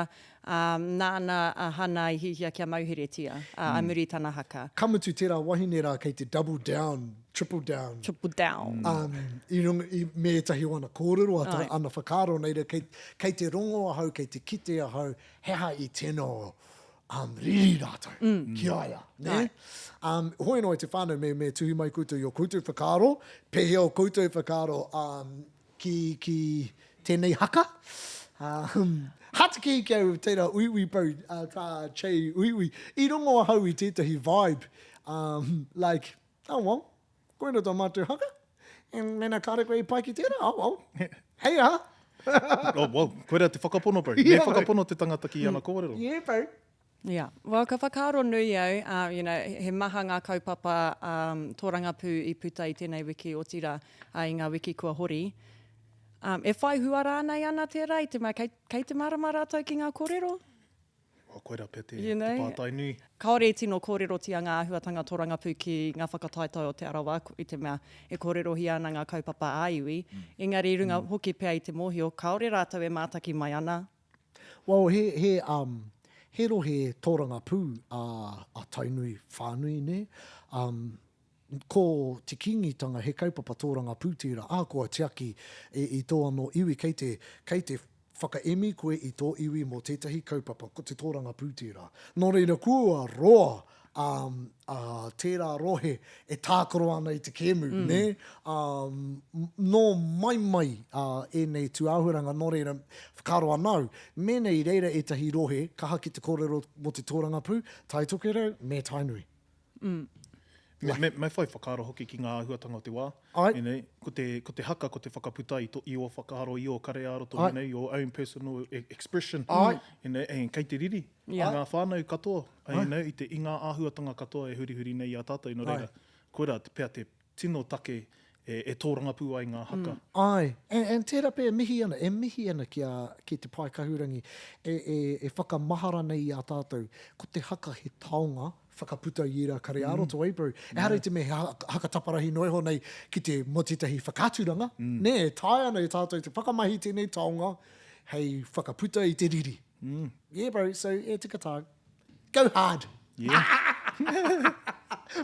ā, nāna a Hana i hihia kia mauheretia, ā, i muri i tana haka. Ka mutu tērā wahine rā kei te double down, triple down. Triple down. Um, i runga, i, me ētahi o ana kōrero, ata, ana whakaaro, nei reira, kei, kei te rongo ahau, kei te kite ahau, he aha i tino um, riri rātou mm. ki a ia. Ne? Um, hoi anō e te whānau, me, me tuhi mai koutou i o koutou whakaaro, pēhea o koutou whakaaro um, ki, ki tēnei haka. Um, hatiki ki au tērā uiui pau, uh, tā Che uiui. I rongo ahau i tētahi vibe, um, like, oh well, koina tā mātou haka. And mena kāre koe i pai ki tērā, oh well, hei aha. oh, well, koira te whakapono, bro. Yeah, Me whakapono te tangata ki ana kōrero. Yeah, bro. Yeah. Well, ka whakaaro nui au, uh, you know, he maha ngā kaupapa um, tōrangapū i puta i tēnei wiki, otirā, uh, i ngā wiki kua hori. Um, e whai hua rānei ana tērā i te mea kei, kei te mārama rātou ki ngā kōrero? Well, koirā pea te, You know? te pātai nui. Kāore i tino kōrerotia ngā āhuatanga tōrangapū ki ngā whakataetae o Te Arawa, i te mea e kōrerohia ana ngā kaupapa ā-iwi, engari i runga hoki pea i te mōhio, kāore rātou e mātaki mai ana. Well, he, he, um, he rohe tōrangapū a, a Tainui whānui, nē? Um, ko te Kīngitanga he kaupapa tōrangapū tērā, ahakoa tiaki i, i tō anō iwi, kei te, kei te whakaemi koe i tō iwi mō tētahi kaupapa, ko te tōrangapū tērā. Nō reira, kua roa um, uh, tērā rohe e tākaro ana i te kēmu, mm. nē? Um, nō mai mai uh, ēnei tūāhuaranga, nō reira, whakaaro ana au, mēnā i reira ētahi rohe kaha ki te kōrero mō te tōrangapū, Tai Tokerau me Tainui. Mm. Me, me, me whai whakaaro hoki ki ngā āhuatanga o te wā. Ai. You know, ko te, ko te haka, ko te whakaputa i, to, i ō whakaaro, i ō kare ā-roto, you know, your own personal e, expression. Ai. You know, and kei te riri. Yeah. Ngā whānau katoa, you know, i, te, i ngā āhuatanga katoa e hurihuri nei i a tātou. Nō reira, koirā te, pea te tino take e, e tōrangapū ai ngā haka. Mm. Ai, and, and tērā pea e mihi ana, e mihi ana ki, a, ki te pae kahurangi, e, e, e whakamahara nei i a tātou, ko te haka he taonga whakaputa i ērā kare ā-roto, eh bro? Ehara i te mea he haka taparahi noa iho nei ki te mō tētahi whakaaturanga, nē, e taea ana e tātou te whakamahi tēnei taonga hei whakaputa i te riri. Yeah bro, so e tika tāu. Go hard! Yeah.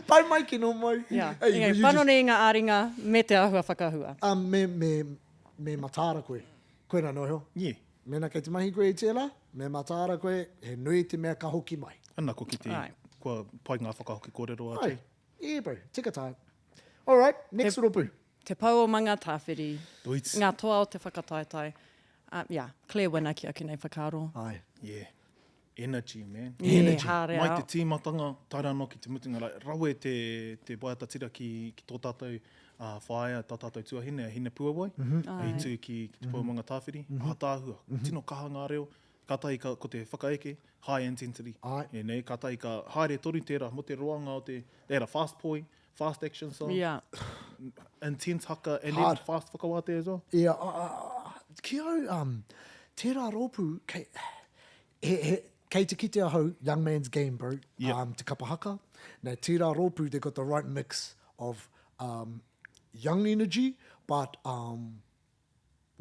Pai mai ki nō mai. Yeah. Hey, Engari, you just- panoni i ngā ā-ringa me te āhua whakahua. Um, me, me, me mataara koe. Koirā noa iho. Yeah. Mēnā kei te mahi koe i tērā, me mataara koe, he nui te mea ka hoki mai. Ana ko kite, Aye. kua pai ngā whakahoki kōrero a Ai, Jay. yeah bro, tika tāu. Alright, next Te- rōpū. Te Pou o Mangatāwhiri, Doits. ngā toa o te whakataetae. Uh, yeah, clear winner ki aku nei whakaaro. Ai. Yeah. Energy, man. Yeah, Energy. Hārea. Mai te tīmatanga, tae rā anō ki te mutunga, like, rawe te, te waiata tira ki, ki tō tātou uh, whaea, tā tātou tuahine, a Hinepuawai, mm -hmm. i tū ki, ki te mm -hmm. Pou Mangatāwhiri, mm -hmm. ātaahua, mm -hmm. tino kaha ngā reo, kātahi ka, ko te whakaeke, high intensity. Ai. E nei, kātahi ka haere tonu tērā, mō te roanga o te, they had a fast poi, fast action song, Yeah. intense haka, and Hard. then fast whakawātea as well. Yeah, uh, uh, ki au, um, tērā rōpū, kei, he, he, kei te kite ahau, young man's game, bro, Yeah. um, te kapa haka. Nā, tērā rōpū, they got the right mix of um, young energy, but um,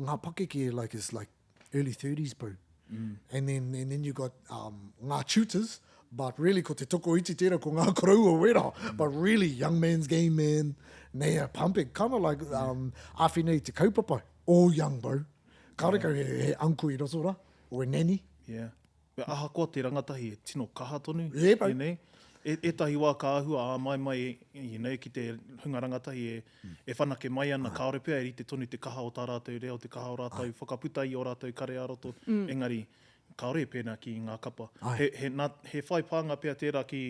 ngā pakeke like is like early 30s, bro. Mm. And then, and then you got um, ngā tutors, but really ko te tokoiti tērā, ko ngā koroua wera. Mm. But really, young man's game, man, they are pumping. Kind of like um, āwhina i te kaupapa, all young, bro. Kāore kau he, he uncle i roto rā, or a nanny. Yeah. But ahakoa te rangatahi e tino kaha tonu, Yeah, bro. you know, e, ētahi wā ka āhua āmaimai, you know, ki te hunga rangatahi e, e whanake mai ana, kāore pea e rite tonu te kaha o tā rātou reo, te kaha o rātou whakaputa i ō rātou kare ā-roto, engari kāore e pēnā ki ngā kapa. Ai. He, he, nā, he whai pānga pea tērā ki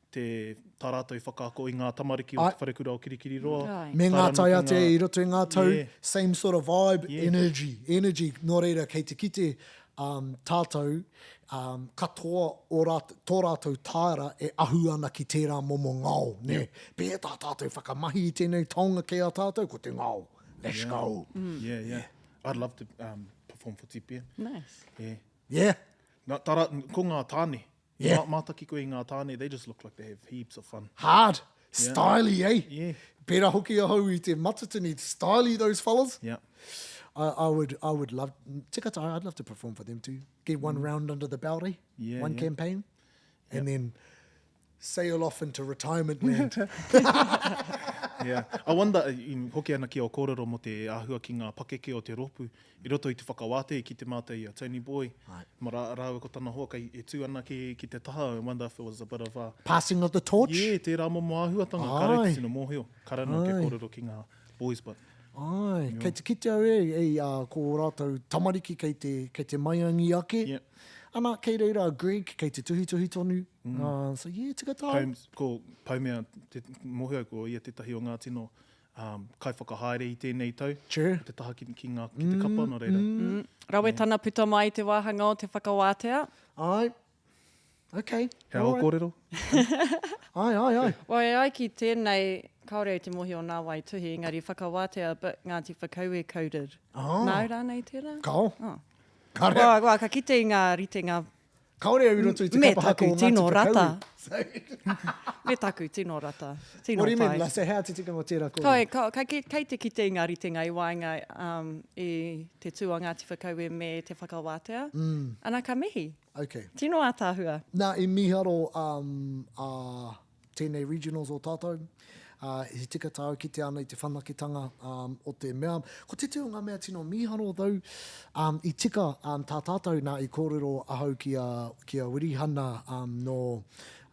te, tā rātou whakaako i ngā tamariki o Ai. te wharekura o Kirikiriroa. Ai. Me ngā Tae rā anō ki taiātea ngā- i roto i ngā tau, Yeah. same sort of vibe, Yeah. energy, energy. Nō reira, kei te kite um, tātou, um, katoa o rāt, tō rātou tāera e ahu ana ki tērā momo ngao, nē? Yeah. Pēhea tā tātou whakamahi i tēnei taonga kei a tātou, ko te ngao. Let's Yeah. go. Yeah, yeah. I'd love to um, perform for Tipia. Nice. Yeah. Yeah. Nā, tā rā, ko ngā tāne. Yeah. Mā, mātaki koe i ngā tāne, they just look like they have heaps of fun. Hard. Yeah. Styly, eh? Yeah. Pērā hoki ahau i te Matatini, styly those fellas. Yeah. I, I would, I would love, tika tā, I'd love to perform for them too. Get one round under the belt, eh? Yeah, One yeah. campaign. And then sail off into retirement land. Yeah. I wonder, i hoki ana ki ō kōrero mō te āhua ki ngā pakeke o te rōpū, i roto i te whakawātea i kite mātou i a Tony Boy, Right. ma rā, rāua ko tana hoa kei e tū ana ki, ki te taha, I wonder if it was a bit of a... Passing of the torch? Yeah, tērā momo āhuatanga, kāre Ai. te tino mōhio, kāre anō kia Ai. kōrero ki ngā boys, but... Ai, kei te kite au e, e, ā, ko ō rātou tamariki kei te, kei te maiangi ake. Yep. Ana, kei reira a Greg, kei te tuhituhi tonu. Mm. Uh, so yeah, tika tāu. Holmes, ko Paumea, te, mōhio ko ia tētahi o ngā tino um, kaiwhakahaere i tēnei tau. True. Te taha ki, ki, ngā, ki te kapa, nō reira. Mm. Rawe tana puta mai i te wāhanga o te whakawātea. Ai. Okay. He ao kōrero? Ai, ai, ai. Well, e ai ki tēnei, kāore i te mōhio nā wai tuhi, engari whakawātea but Ngāti Whakaue coded. Oh. Nāu rānei tērā? Kao. Oh. Kāore. Well, well, ka kite i ngā ritenga Kāore au i roto i te Me kapa haka taku o Ngāti tino Whakaue. rata. Me taku tino rata. Tino What do you mean? pai. Like, so how te tikanga o tērā kōrero? Kai, ka, ka, kei te kite i ngā ritenga i waenga um, i te tū a Ngāti Whakaue me te whakawātea. Mm. Ana ka mihi. Okay. Tino ātaahua. Nā, i mīharo um, a tēnei regionals o tātou. Uh, he tika tāu kite ana i te whanaketanga um, o te mea. Ko tētahi o ngā mea tino mīharo though, um, i tika um, tā tātou nā i kōrero ahau ki a, ki a Wirihana um, nō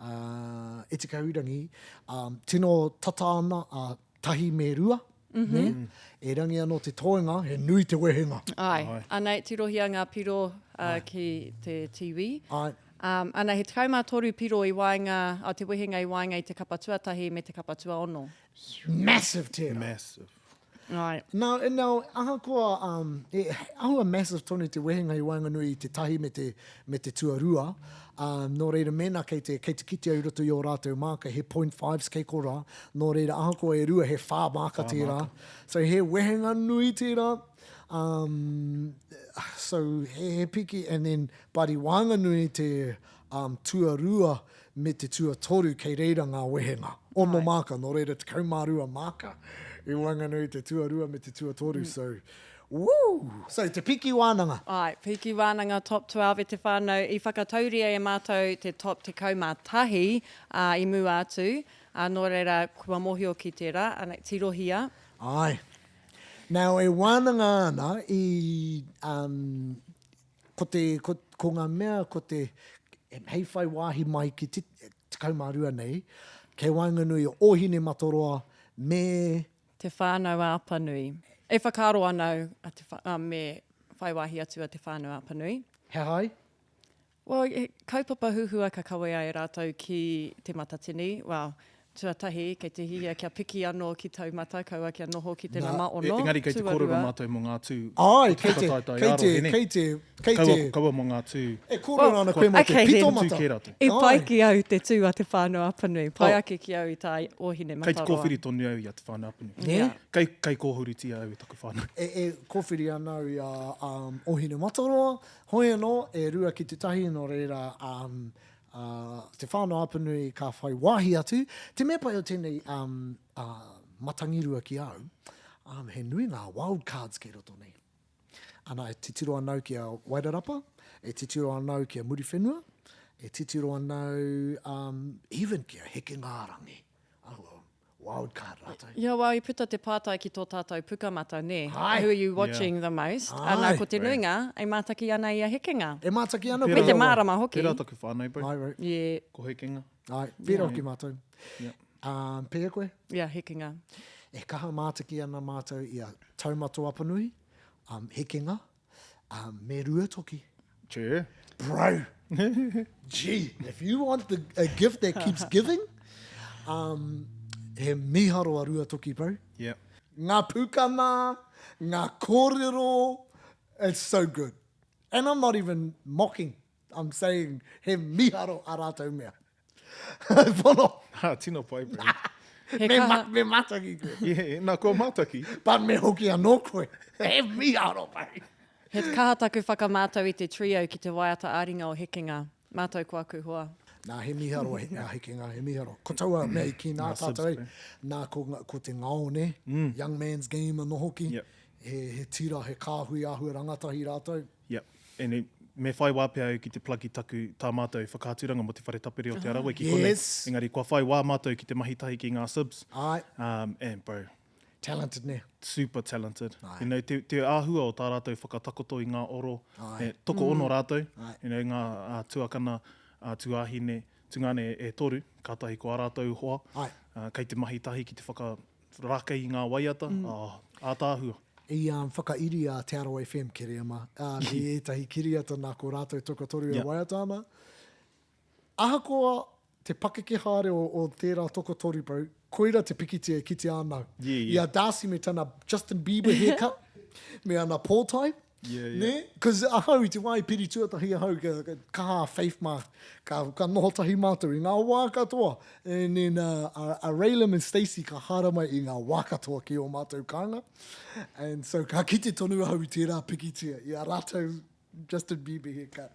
uh, e Tekaurangi, um, tino tata ana a tahi me rua, mm -hmm. ne? Erangi anō te toenga, he nui te wehenga. Ai. Ai. Anei, tirohia ngā piro uh, ki te TV. Ai. Um, ana, he 13 piro i waenga, oh, te wehenga i waenga i te kapa tuatahi me te kapa tuaono. Massive tērā. Massive. Ai. Now, now, ahakoa, um, e, ahua massive tonu te wehenga i waenganui i te tahi me te, me te tuarua, um, nō reira mēnā kei te, kei te kitea i roto i ō rātou māka, he point fives kei korā, nō reira ahakoa e rua he whā māka tērā. Māka. So he wehenga nui tērā, um, so he, he piki, and then, but i waenganui te um, tuarua me te tuatoru kei reira ngā wehenga. Ono māka, nō reira 12 māka i waenganui i te tuarua me te tuatoru, so, woo! So, te piki wānanga. Āe, piki wānanga top 12 e te whānau. I whakatauria e mātou te top 11 ā, i mua atu, ā, nō reira, kua mōhio ki tērā, ana, tirohia. Āe. Now, e wānanga ana i, um, Ko te, ko, ko ngā mea, ko te, hei whai wāhi mai ki te 12 nei, kei waenganui o Ōhinematoroa me. Te Whānau-a-Apanui. E whakaaro ana au a te, a, me whai wāhi atu a Te Whānau-a-Apanui. He aha ai? Well, he kaupapa huhua ka kawea e rātou ki Te Matatini. Well, tuatahi, kei te hiahia kia piki anō ki taumata, kaua kia noho ki te nama ono, Engari kei te kōrero tuarua. mātou mō ngā tū Āe, o te kei te, whakataetae kei te, ā-rohe, nē? kei te, kei Kaua, te. kaua mō ngā tū. E kōrero ana koe mō te Okay then. pito Tū mata. kē rātou. I pai Āe. ki au te tū a Te Whānau-a-Apanui. Pai Oh. ake ki au i tā Ōhinemataroa. Kei te kōwhiri tonu au i a Te Whānau-a-Apanui. Nē? Yeah. Kei, kei kōhurutia au e taku whānau. E, e kōwhiri ana au i a um, Ōhinemataroa, Hoi anō, e rua ki te tahi, nō reira, um, uh, Te Whānau-a-Apanui ka whai wāhi atu. Te mea pai o tēnei um, uh, matangirua ki au, um, he nui ngā wild cards kei roto nei. Ana, e titiro ana au ki a Wairarapa, e titiro ana au ki a Muriwhenua, e titiro ana au um, even ki a Hekengārangi. Aua, Wild card rātou. Yeah, well, i puta te pātai ki tō tātou Pukamata, nē? Aye. Who are you watching the most? Aye. Ana, ko te nuinga, e mātaki ana i a Hekenga. E mātaki ana Me te mārama hoki. Pērā taku whānau, bro. Aye, right. Yeah. Ko Hekenga. Aye, pērā hoki mātou. Yeah. Um, pēhea koe? Yeah, Hekenga. E kaha mātaki ana mātou i a Taumatoapanui, um, Hekenga, Um, me Ruatoki. Che. Bro. Gee, if you want the, a gift that keeps giving, um, he miharo a Ruatoki, bro. Yeah. Ngā pukana, ngā kōrero, it's so good. And I'm not even mocking. I'm saying he miharo a rātou mea. Pono. Ha, tino pai, bro. He Me, kaha. ma, me mataki koe. Yeah, nā, kua mātaki. But me hoki anō koe. He miharo, bro. He kaha taku whakamātau i te trio ki te waiata ā-ringa o Hekenga. Mātau ko aku hoa. Nā, he miharo a Hekenga, he miharo. Ko taua mea i kī nā Nā Sibs, tātou, bro. nā, ko, ko te ngao, nē? Young man's game anō hoki. Yep. He, he tira, he kāhui āhua rangatahi rātou. Yep. And it, me whai wā pea au ki te plug i taku, tā mātou whakaaturanga mō te Whare Tapere o Te Arawa ki konei. Yes. Engari kua whai wā mātou ki te mahi tahi ki ngā sibs. Āe. Um, and bro. Talented, nē. Super talented. Āe. You know, te, te āhua o tā rātou whakatakoto i ngā oro. Āe. E, tokoono rātou. Āe. You know, ngā uh, tuakana, uh, tuāhine, tungāne e toru, kātahi ko ā rātou hoa. Āe. Uh, kei te mahi tahi ki te whaka, Rākei i ngā waiata, oh, ātaahua. I whakairi a Te Arawa FM Kereama i ētahi kiriata nā ko rātou tokotoru e waiata ana. Ahakoa te pakeke haere o, o tērā tokotoru bro, koira te pikitia e kitea ana au. Yeah, yeah. I a Darcy me tana Justin Bieber haircut, me ana pōtae. Yeah, yeah. Nē? Cause ahau i te wā i piri tuatahi ahau, ka, ka, kaha a Faith mā, ka, ka noho tahi mātou i ngā wā katoa. And then uh, a, a Raylan and Stacey ka haere mai i ngā wā katoa ki ō mātou kāinga. And so ka kite tonu ahau i tērā pikitia, i a rātou Justin Bieber haircut.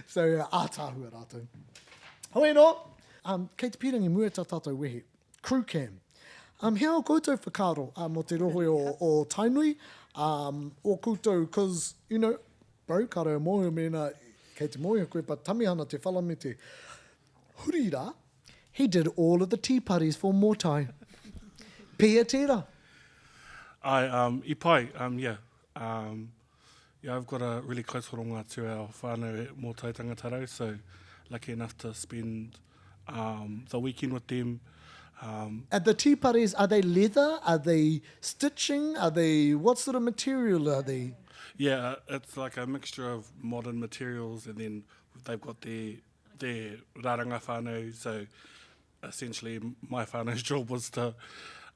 So yeah, ātaahua rātou. Hoi anō, um, kei te pīrangi mua tā tātou wehe. Crew cam. Um, he aha koutou whakaaro uh, mō te rohe o, o Tainui, um, o koutou, cause, you know, bro, ka reo mōhio mēnā kei te mōhio koe, but Tamihana Te Whalamete huri rā, he did all of the tea parties for Mōtai. Pēhea tērā? Ai, um, i pai, um, yeah. Um, yeah, I've got a really close horonga to our whānau at Mōtai Tangata Rau, so lucky enough to spend. um, the weekend with them. Um, And the tīpares, are they leather? Are they stitching? Are they, what sort of material are they? Yeah, it's like a mixture of modern materials and then they've got their, their raranga whānau, so essentially my whānau's job was to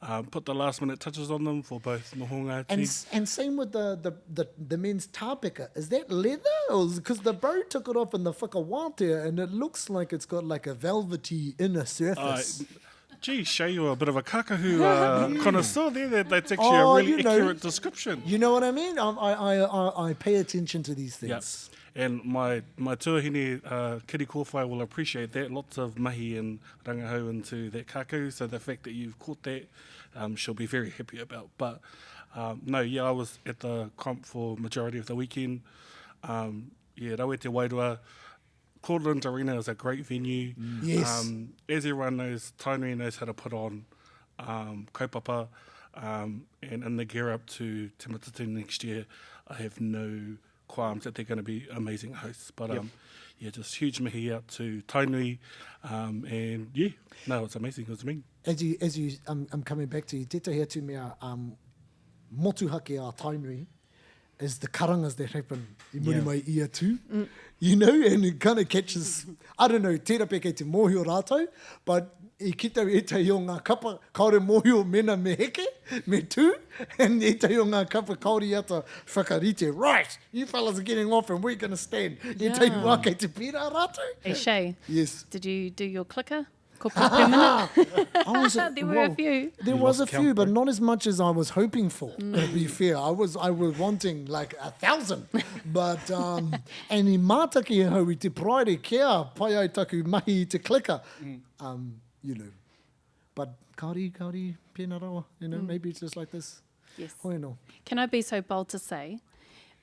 um, put the last minute touches on them for both nohonga And, and same with the, the, the, the men's tāpeka. Is that leather? Or because the bro took it off in the whakawātea and it looks like it's got like a velvety inner surface. Uh, gee, Shay, you're a bit of a kakahu uh, connoisseur there. That, that's actually oh, a really you know, accurate description. You know what I mean? I, I, I, I pay attention to these things. Yep. And my, my tuahine, uh, Kitty Kōwhai, will appreciate that. Lots of mahi and rangahau into that kākahu, so the fact that you've caught that, um, she'll be very happy about. But um, no, yeah, I was at the comp for majority of the weekend. Um, yeah, rawe te wairua. Cortland Arena is a great venue. Mm. Yes. Um, as everyone knows, Tainui knows how to put on um, kaupapa. Um, and in the gear up to Te Matatini next year, I have no qualms that they're going to be amazing hosts. But yep. um, yeah, just huge mihi out to Tainui. Um, and yeah, no, it's amazing. It was amazing. As you, as you, um, I'm coming back to you, tētahi atu mea um, motuhake a Tainui is the karangas that happen i muri yeah. mai ia tū. Mm. You know, and it kind of catches, I don't know, tērā pea kei te mōhio rātou, but i kite au ētahi o ngā kapa kāore mōhio mena me heke, me tū, and ētahi o ngā kapa kāore i ata whakarite, right, you fellas are getting off and we're going to stand. Yeah. Ētahi wā kei te pērā rātou. Hey Shay, yes. did you do your clicker? Couple per minute. I was, there were well, a few. There you was a few, count, but not as much as I was hoping for. Mm. To be fair, I was I was wanting like a thousand, but um, and i mātaki ahau i te paraire kia pai ai taku mahi i te clicker. Mm. Um, you know, but kāore, kāore pēnā rawa, you know, mm. maybe it's just like this. Yes. Hoi anō. Can I be so bold to say,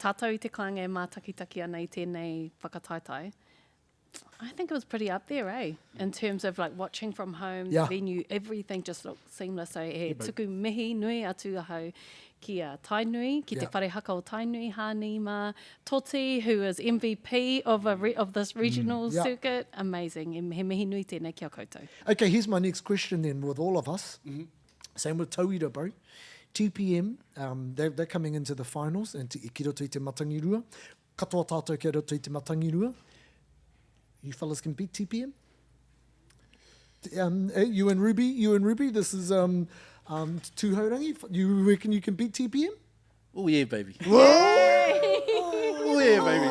tātou i te kāinga e mātakitaki ana i tēnei whakataetae, I think it was pretty up there, eh? In terms of like watching from home, yeah. the venue, everything just looked seamless. So he tuku mihi nui atu ahau ki a Tainui, ki yeah. te whare haka o Tainui, Hani mā, Toti, who is MVP of, a re of this regional mm. yeah. circuit. Amazing. He mihi nui tēnei ki a koutou. Okay, here's my next question then with all of us. Mm -hmm. Same with Tauira, bro. TPM, um, they're, they're coming into the finals and te, ki roto i te Matangirua. Katoa tātou kei roto i te Matangirua. You fellas can beat TPM? Um, eh, you and Ruby, you and Ruby, this is um, um, Tūhourangi. You reckon you can beat TPM? Oh yeah, baby. Oh yeah, baby.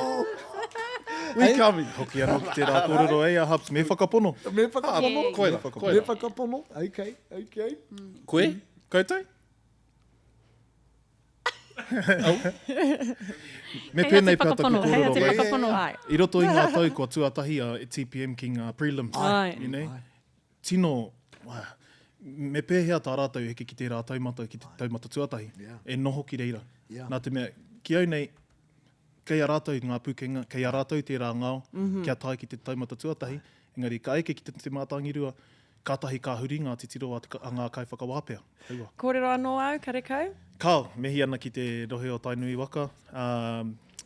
We hey. coming. Hoki anō ki tērā kōrero e a Hubs. Me whakapono. Me whakapono. Ah, koira, koira. Me whakapono. Okay, okay. Mm. Koe? Koutou? Me pēnei pea taku kōrero. Hei a te whakapono. I roto i ngā tau kua tuatahi a TPM ki ngā prelims. Ai. You know? Tino, me pēhea tā rātou heke ki tērā taumata, ki te taumata tuatahi, e noho ki reira. Nā te mea, ki au nei, kei a rātou ngā pūkenga, kei a rātou tērā ngao, kia tae ki te taumata tuatahi, engari ka eke ki te, te mātāngirua, kātahi ka huri ngā titiro a, a ngā kaiwhakawā pea. Aua. Kōrero anō au, karekau? Kāo, mihi ana ki te rohe o Tainui waka, ā,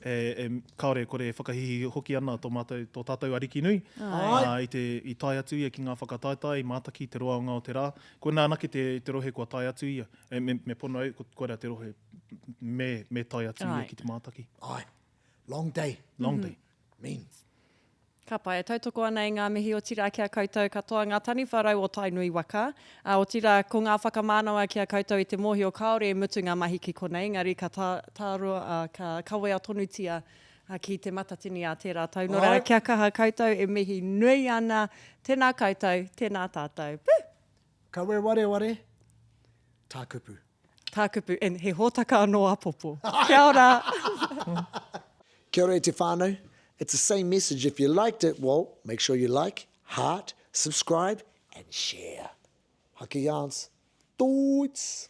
e, e, kāore e kore e whakahihi hoki ana tō mātou, tō tātou ariki nui, ā, i te, i tae atu ia ki ngā whakataetae, i mātaki te roanga o te rā. Koinā anake te, te rohe kua tae atu ia, e, me, me pono au, ko, koirā te rohe me, me tae atu ia ki te mātaki. Āe. Long day. Long day. Mean. Ka pai, e tautoko ana i ngā mihi otirā ki a koutou katoa, ngā taniwha rau o Tainui waka, ā, otirā ko ngā whakamānawa ki a koutou i te mōhio kāore e mutu ngā mahi ki konei, engari ka tā, tāroa, ā, ka kawea tonutia ki Te Matatini ā tērā tau. Nō reira, kia kaha koutou, e mihi nui ana, tēnā koutou, tēnā tātou. Pū! Kawe wareware, tā kupu. Tā kupu, and he hōtaka anō apopo. Kia ora! Kia ora e te whānau. It's the same message if you liked it, well, make sure you like, heart, subscribe and share. Haki yarns. Toots!